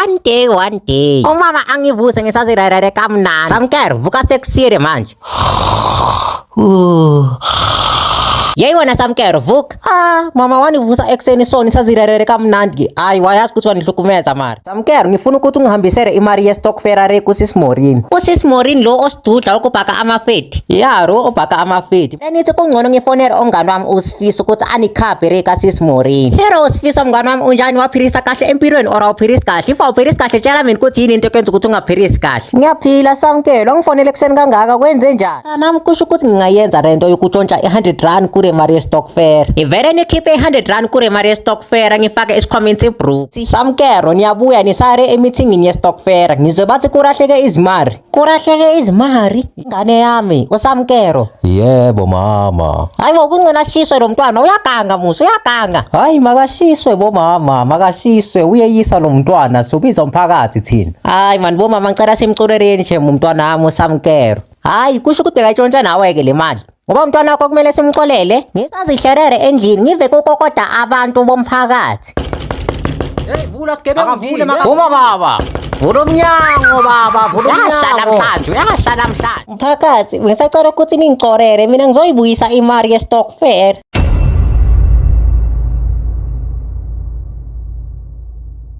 One day, one day. Umama angivuse ngisazirerere kamnandi. Samkelo, vuka sekusile manje. Yeyi wena Samkelo, vuka. Ah, mama wanivusa ekuseni soni sazirerere kamnandi. Hayi, wayazi ukuthi wanihlukumeza mara. Samkelo, ngifuna ukuthi ungihambisele imali yestokfela le kuSis Maureen. USis Maureen lo osidudla ukubhaka amafeti. Ya, lo obhaka amafeti. Benithi kungcono ngifonele umngani wami uSifiso ukuthi anikhaphe le kaSis Maureen. Hello Sifiso mngani wami, unjani? Waphilisa kahle empilweni or awuphilisi kahle? If awuphilisi kahle, tshela mina ukuthi yini into ekwenza ukuthi ungaphilisi kahle. Ngiyaphila Samkelo, ngifonele ekuseni kangaka kwenze njani? Ah, nami kusho ukuthi ngingayenza le nto yokutshontsha i-100 rand kule mali yestokfela. Ngivele nikhiphe i-100 rand kule mali yestokfela ngifake esikhwameni sebruku. Samkelo, niyabuya nisale emithingini yestokfela. Ngizwe bathi kulahleke izimali. Kulahleke izimali? Ingane yami, uSamkelo. Yebo mama. Hayi bo, kungcono ashiswe lo mntwana, uyaganga musa, uyaganga. Hayi makashiswe bomama, makashiswe uyeyisa lo mntwana, sobiza umphakathi thina. Hayi mani bomama, ngicela simculeleni nje umntwana wami uSamkelo. Hayi kusho ukuthi bekayitshontsha nawe-ke le mali. Ngoba umntwana wakho kumele simxolele. Ngisazihlelele endlini ngive kukokoda abantu bomphakathi. Hey vula sigebengu Akavule, Vuma baba. Vula umnyango baba, vula Uyasha umnyango. namhlanje, uyasha namhlanje. Mphakathi, ngisacela ukuthi ningicorele mina ngizoyibuyisa imali yestokfela.